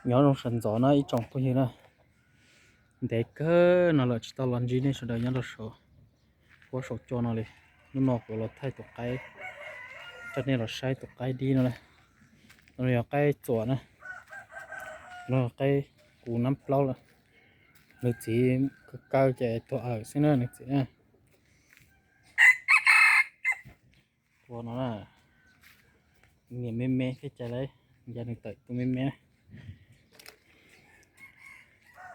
Nyob zoo sawv ntxov na ib tsoom phooj ywg na. Ntev kawg no lawm tsis tau los ntsib nej sawv daws nyob rau saum huab saum cua no li. Hnub no kuv los thaij tus qaib, coj nej los saib tus qaib dib no na. No yog qaib txuas na, no qaib kuv nab plaub lawm. Nws txiv kaw kaw ces tuag awm xwb na nws txiv na. Tus no na, niam me me thiab cas lawm, yog nws tawm tus me me.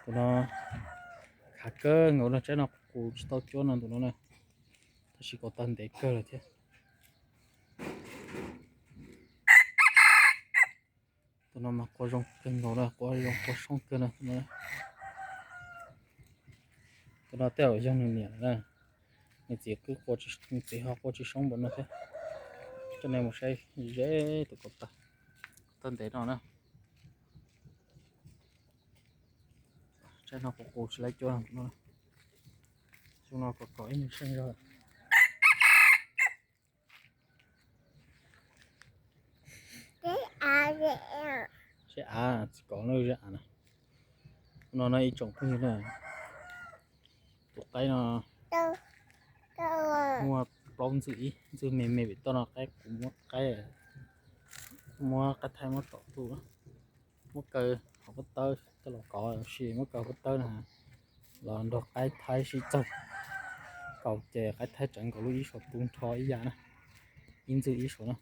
Tus no khav kawg nkaus no, tsaib no qus tsis tau cuab no tus no na, tab sis kuv tau ntev kawg lawm thiab. Tus no mas qua zoo kawg nkaus na, qua zoo qua soob kawg na. Tus no tej zaum yog nws niam lawm na, nws txiv qwb qua, nws txiv ho qua tsis soob npaum no thiab. Coj nej mus saib ze tus kaum tag, tag ntev no na. Tsaib no qus qus tsis laib cuab no. Xyoo no kom kom ib nus seej zog. Seb av tsis kom lub zeb av na. No no ib tsoom phooj ywg na, tus qaib no muaj plaub ntxwg ib ntxwg me me pem toj no, qaib kuv muab qaib, muab qaib thaij muab tom tu, muab kaw hauv pob tawb coj los kov, tab sis muab kaw hauv pob tawb no los nrog qaib thaib sib txaug, kaus ces qaib thaib tseev nkaus lub ib saum tu nrho ib yam na, ib ntxwg ib saum na.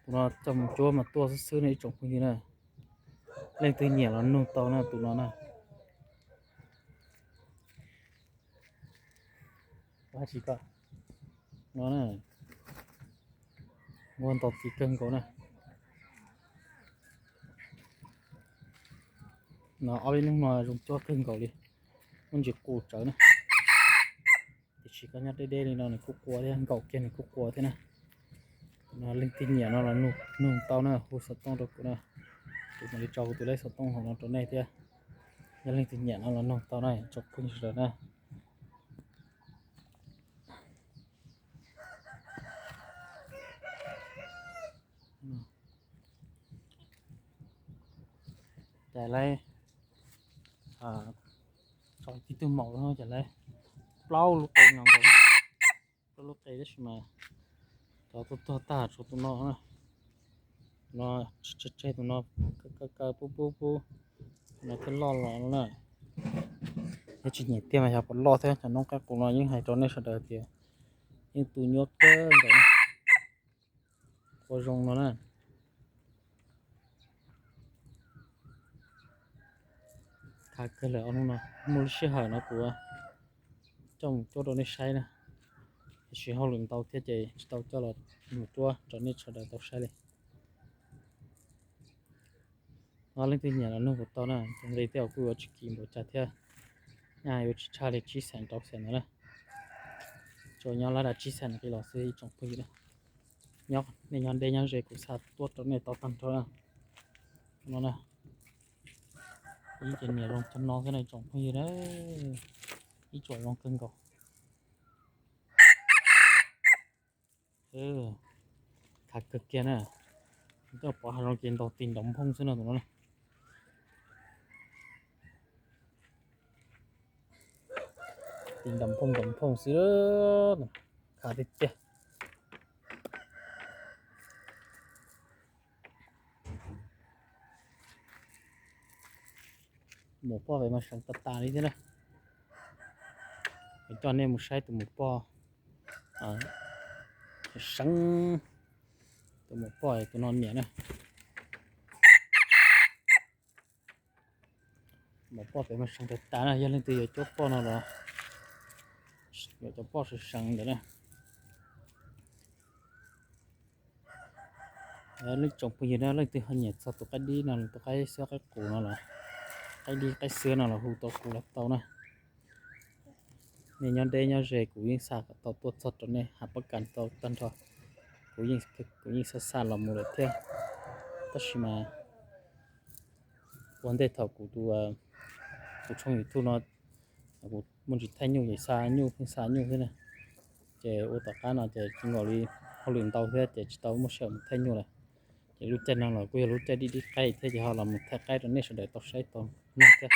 Tus no coj mus cuab mas tuaj xwb xwb no ib tsoom phooj ywg na. Leej twg nyiam los nug tau na tus no na. Ua tsis kom no na, muaj ntau tis kawg nkaus na. No ob peb hnub no zoo cuab kawg nkaus li, muaj ntsis qus tsawv na. Tiam sis koj nyob deb deb li no nws kuj qua thiab, nkaum kiag nws kuj qua thiab na. No leej twg nyiam no los nug tau na, hu xov tooj rau kuv na, kuv mam li tso kuv tus lej xov tooj hauv no rau nej thiab. Yog leej twg nyiam no los nug tau na tsoom phooj ywg sawv daws na. Ces lawv tso tib tug maum no ces lawv plaub lub qe no nkaus, plaub lub qe tab sis mas cov tuag tuag tag tshuav tus no na. No tseg tseg tus no, kaw kaw pub pub pub, no thiaj loj los no na. Yog tsis nyiam tiag mas yog puas loj thiab, cov noob qaib qus no yeej hais rau nej sawv daws tias yeej tu nyuaj kawg nkaus. Qua zoo no na. Khav kawg lawm ob hnub no, muaj lub sij hawm no kuv coj mus cuab rau nej saib na, tiam sis hauj lwm ntau thiab ces tsis tau coj los mus cuab rau nej sawv daws tau saib li. No leej twg nyiam los nug kuv tau na, cov nqi tej zaum kuj yuav tsis kim npaum cas thiab, nyaj yuav tsis tshaj li tsib xees rau xees ntawd na. Tsuas nyob lab dab tsib xees nqi los xwb ib tsoom phooj ywg na. Nyob nej nyob deb nyob ze kuv xa tuaj rau nej tau tag nrho na. No na, ib ce niam zoo cov no xwb na tsoom phooj ywg na, ib tsoom zoo kawg nkaus. Khav kawg kiag na, coj pov hav zoov ces ntaus tis ntaus nphooj xwb no tus no na. Tis ntaus nphooj ntaus nphooj xwb, khav tiag tiag. Maum poj pem mas seev tas tas li thiab na. Kuv coj nej mus saib tus maum poj seev, tus maum poj tus no niam na. Maum poj pem mas seev tas tas na, yog leej twg yuav cuab poj no los yuav cov poj seev seev ntawd na. Leej tsoom phooj ywg na, leej twg ho nyiam txog tus qaib dib no, tus qaib xwab qaib qus no los, qaib dib qaib xwab no los hu tau kuv los tau na. Nej nyob deb nyob ze kuv yeej xa kom tau tuaj txog rau nej, hav pab kas tau tag nrho. Kuv, kuv yeej xa xa los mus lawm thiab, tab sis mas ua ntej thaum kuv tus, kuv tshooj YouTube no kuv muaj ntsis thaij nyuj ces xa nyuj pheej xa nyuj xwb na. Ces ua tom qab no ces tsis nkaus li, hauj lwm ntau thiab ces tsis tau muaj sij hawm mus thaij nyuj lawm. Ces lub caij no los kuj yog lub caij dib dib qaib thiab ces ho los mus thaij qaib rau nej sawv daws tau saib tau mloog thiab.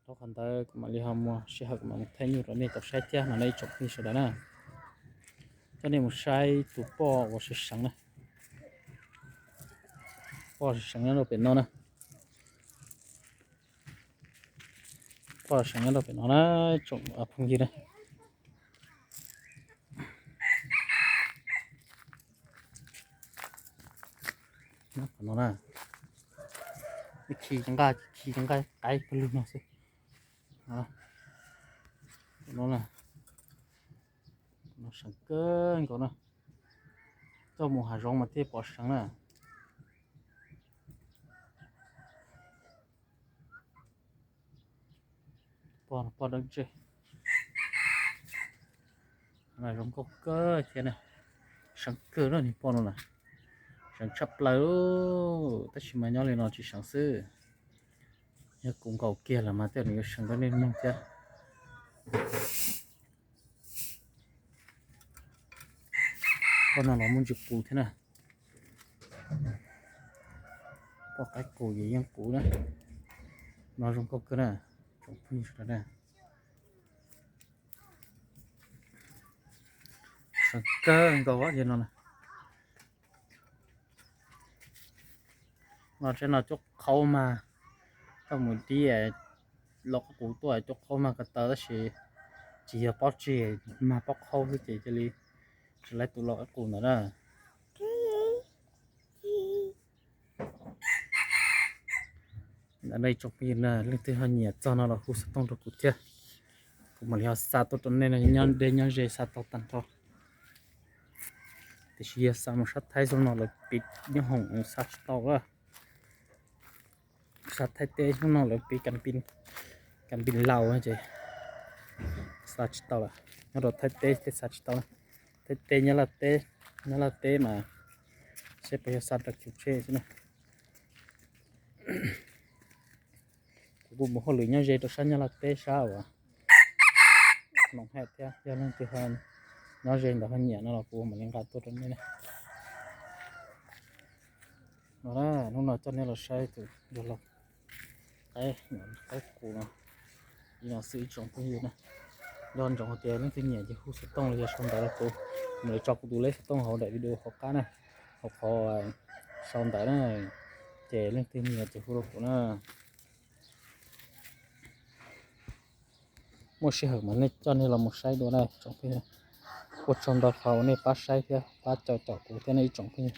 Rau qhov ntawd kuv mam li ho muaj sij hawm kuv mam mus thaij nyuj rau nej tau saib thiab no na ib tsoom phooj ywg sawv daws na. Coj nej mus saib tus poj uas seev seev na. Poj seev seev nyob rau pem no na. Poj seev nyob rau pem no na, tsoom phooj ywg na. Qhov no na, khi nqaj khi nqaj qaib pawg lug no xwb. No, no seev kawg nkaus na. Coj mus hav zoov mas thiaj pom seev na. Poj, poj dawb tseg. Zoo nkauj kawg thiab na. Seev kawg na, niag poj no na. Seev tshaj plaws, tab sis mas nyob li no tsis seev xwb. Yog kuv nkaus kiag lawm mas tej zaum nws yuav seev rau nej mloog thiab. Poj no los muaj ntsis qus thiab na. Poj qaib qus ces yeej qus na. No zoo nkauj kawg na, tsoom phooj ywg sawv daws na. Seev kawg nkaus li no na. No tsev no cuab qhaub mag, koj mus dib los qub qus tuaj cuab qhaub mag ko taw tab sis tsis yog pob tsig, mag pob qhaub xwb ces cia li tsis laib tus los qub qus ntawd na. Ntawm no ib tsoom phooj ywg na, leej twg ho nyiam txog no los hu xov tooj rau kuv thiab. Kuv mam li ho xa tuaj rau nej, nyob deb nyob ze xa tau tag nrho. Tiam sis yog xa mus sab Thaib xwb no lawv piv nyob hoom xa tsis tau lawm. Xa Thaib teb xwb no lawv piv kas pis laus ces xa tsis tau lawm. Nyob rau Thaib teb thiaj xa tsis tau na. Thaib teb, Nyab Laj teb, Nyab Laj teb mas seb puas yog xa rau Kiv Tshe xwb na. Kuv kuj mus hauj lwm nyob ze rau sab Nyab Laj teb sab uas Noom Haj thiab, yog leej twg ho nyob ze ntawd ho nyiam no los kuv mam li nqa tuaj rau nej na. No na, hnub no coj nej los saib tus yog los qaib, qaib qus no, ib no xwb ib tsoom phooj ywg na. Nco ntsoov hais tias leej twg nyiam ces hu xov tooj los yog sau ntawv rau kuv, mam li tso kuv tus lej xov tooj hauv daim video hauv qab na, hauv qhov sau ntawv na, ces leej twg nyiam ces hu rau kuv na. Muaj sij hawm mas nej coj nej los mus saib dua na tsoom phooj ywg. Ua tsaug ntau qhov uas nej pab saib thiab pab caum caum kuv thiab nej ib tsoom phooj ywg.